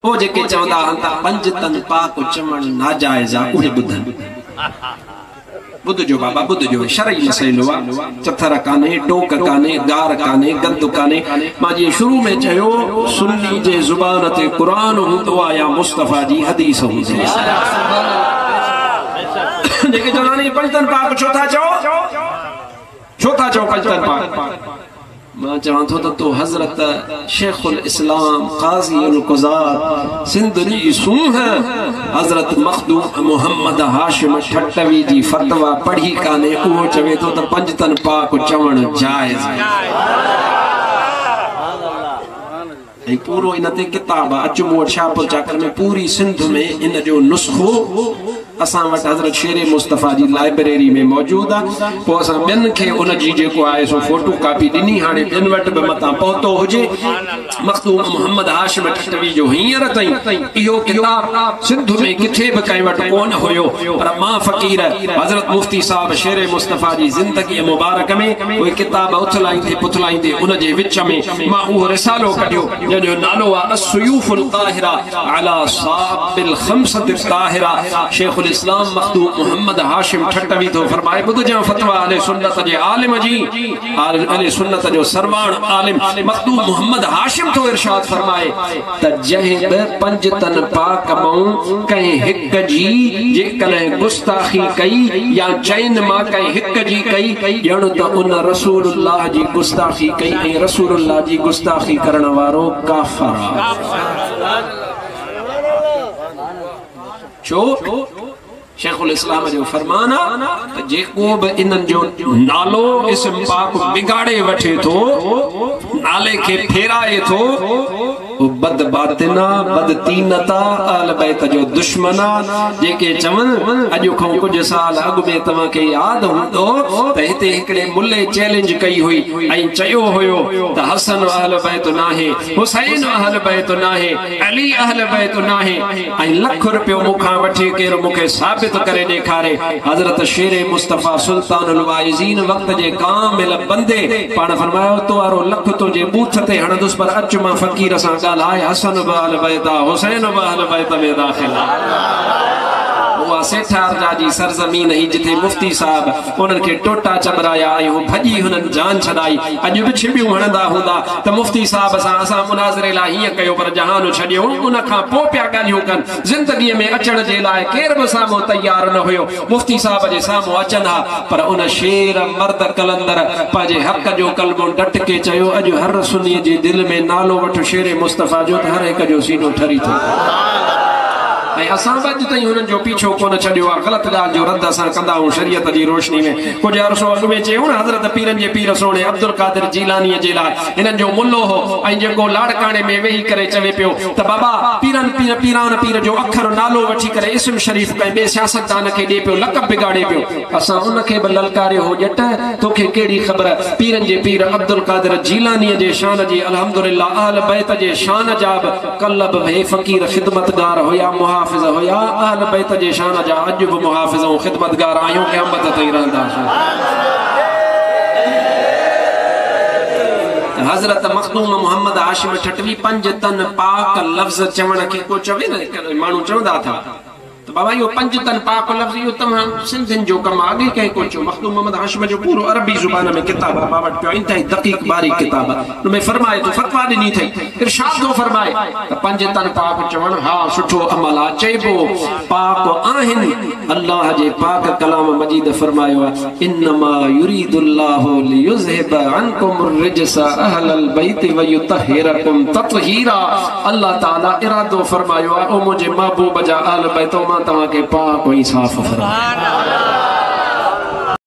پوء جيڪي چوندا آهن ته پنجتن پاڪ چوڻ ناجائز آ اهي ٻڌن. ٻڌجو بابا ٻڌجو شرعي مسئلو آ چٿر ڪانهي ٽوڪ ڪانهي گار ڪانهي گند ڪانهي مان جيئن شروع ۾ چيو سني جي زبان تي قرآن هوندو آ يا مصطفيٰ جي حديث هوندي آ. جيڪي چوندا آهن پنجتن پاڪ ڇو ٿا چئو ڇو ٿا چئو پنجتن پاڪ؟ مان چوان ٿو ته تو حضرت شيخ الاسلام قاضي القضات سنڌ جي سونهن حضرت مخدوم محمد هاشم ٺٽوي جي فتويٰ پڙهي ڪانهي اهو چوي ٿو ته پنجتن پاڪ چوڻ جائز آهي. ۽ پورو ان تي ڪتاب آ اچ مون وٽ شاهپور چاڪر ۾ پوري سنڌ ۾ ان جو نسخو اسان وٽ حضرت شير مصطفيٰ جي لائبريري ۾ موجود آ پوء اسان ٻين کي ان جي جيڪو آهي سو فوٽو ڪاپي ڏني هاڻي ٻين وٽ به متان پهتو هجي مخدوم محمد هاشم ٺٽوي جو هينئر تائين اهو ڪتاب سنڌ ۾ ڪٿي به ڪنهن وٽ ڪونه هيو پر مان فقير حضرت مفتي صاحب شير مصطفيٰ جي زندگي مبارڪ ۾ اهي ڪتاب اٿلائيندي پٿلائيندي ان جي وچ ۾ مان اهو رسالو ڪڍيو جنهن جو نالو آهي السيوف القاهره علي صاب الخمسة الطاهره شيخ الاسلام مخدوم محمد هاشم ٺٽوي ٿو فرمائي ٻڌجان فتويٰ اهل سنت جي عالم جي اهل سنت جو سرواڻ عالم مخدوم محمد هاشم ٿو ارشاد فرمائي ته جنهن به پنجتن پاڪ مئون ڪنهن هڪ جي جيڪڏهن گستاخي ڪئي يا چئن مان ڪنهن هڪ جي ڪئي ڄڻ ته ان رسول الله جي گستاخي ڪئي ۽ رسول الله جي گستاخي ڪرڻ وارو ڪافر آ. ڇو؟ شيخ الاسلام جو فرمان آ ته جيڪو به انهن جو نالو اسم پاڪ بگاڙي وٺي ٿو، نالي کي ڦيرائي ٿو، هو بد باطن آ، بد طينت آ، اهل بيت جو دشمن آ، جيڪي چون، اڄ کان ڪجهه سال اڳ ۾ توهان کي ياد هوندو ته هتي هڪڙي ملي چئلينج ڪئي هئي ۽ چيو هيو ته حسن اهل بيت ناهي، حسين اهل بيت ناهي، علي اهل بيت ناهي ۽ لک رپيو مون کان وٺي ڪير مون کي ثابت ڪري ڏيکاري. حضرت شير مصطفيٰ سلطان الواعظين وقت جي ڪامل بندي پاڻ فرمايو تو وارو لک تنهنجي ٻوٿ تي هڻندس پر اچ مان فقير سان ڳالهاء حسن به اهل بيت آ حسين به اهل بيت ۾ داخل آ. اها سيٺارجا جي سرزمين هئي جتي مفتي صاحب انهن کي ٽوٽا چٻرايا ۽ هو ڀڄي هنن جان ڇڏائي. اڄ به ڇٻيون هڻندا هوندا ته مفتي صاحب سان اسان مناظري لاء هيئن ڪيو پر جهان ڇڏيو ان کان پوء پيا ڳالهيون ڪن. زندگيء ۾ اچڻ جي لاء ڪير به سامهون تيار نه هيو. مفتي صاحب جي سامهون اچن ها پر ان شير مرد قلندر پنهنجي حق جو ڪلمو ڊٽ ڪي چيو اڄ هر سنيء جي دل ۾ نالو وٺ شير مصطفيٰ جو ته هر هڪ جو سينو ٺري ٿو پوي. ۽ اسان به اڄ تائين هنن جو پيڇو ڪونه ڇڏيو آهي. غلط ڳالهه جو رد اسان ڪندا آهيون شريعت جي روشني ۾. ڪجهه عرصو اڳ ۾ چيو نه حضرت پيرن جي پير سهڻي عبدالقادر جيلانيء جي لاء هنن جو ملو هو ۽ جيڪو لاڙڪاڻي ۾ ويهي ڪري چوي پيو ته بابا پيرن پير پيران پير جو اکر نالو وٺي ڪري اسم شريف ڪنهن ٻئي سياستدان کي ڏي پيو لقب بگاڙي پيو اسان ان کي به للڪاريو هو ڄٽ توکي ڪهڙي خبر پيرن جي پير عبدالقادر جيلانيء جي شان جي الحمدلله اهل بيت جي شان جا به ڪلهه به هي فقير خدمتگار هيا محافظ هيا اهل بيت جي شان جا اڄ به محافظ ۽ خدمتگار آهيون قيامت تائين رهنداسون. حضرت مخدوم محمد هاشم ٺٽوي پنج تن پاڪ لفظ چوڻ کي ڪو چوي نه ماڻهو چوندا ٿا ته بابا اهو پنج تن پاڪ لفظ اهو توهان سنڌين جو ڪم آ اڳي ڪنهن ڪونه چيو مخدوم محمد هاشم جو پورو عربي زبان ۾ ڪتاب آ مان وٽ پيو آ انتهائي دقيق باريڪ ڪتاب آ ان ۾ فرمائي ٿو فتويٰ ڏني اٿئي ارشاد ٿو فرمائي ته پنج تن پاڪ چوڻ ها سٺو عمل آ چئبو پاڪ آهن الله جي پاڪ ڪلام مجيد فرمايو آ انما يريد الله ليذهب عنڪم الرجس اهل البيت ويطهرڪم تطهيرا الله تعالي ارادو فرمايو آ او منهنجي محبوب جا اهل بيتو مان توهان کي پاڪ ۽ صاف فرمايان.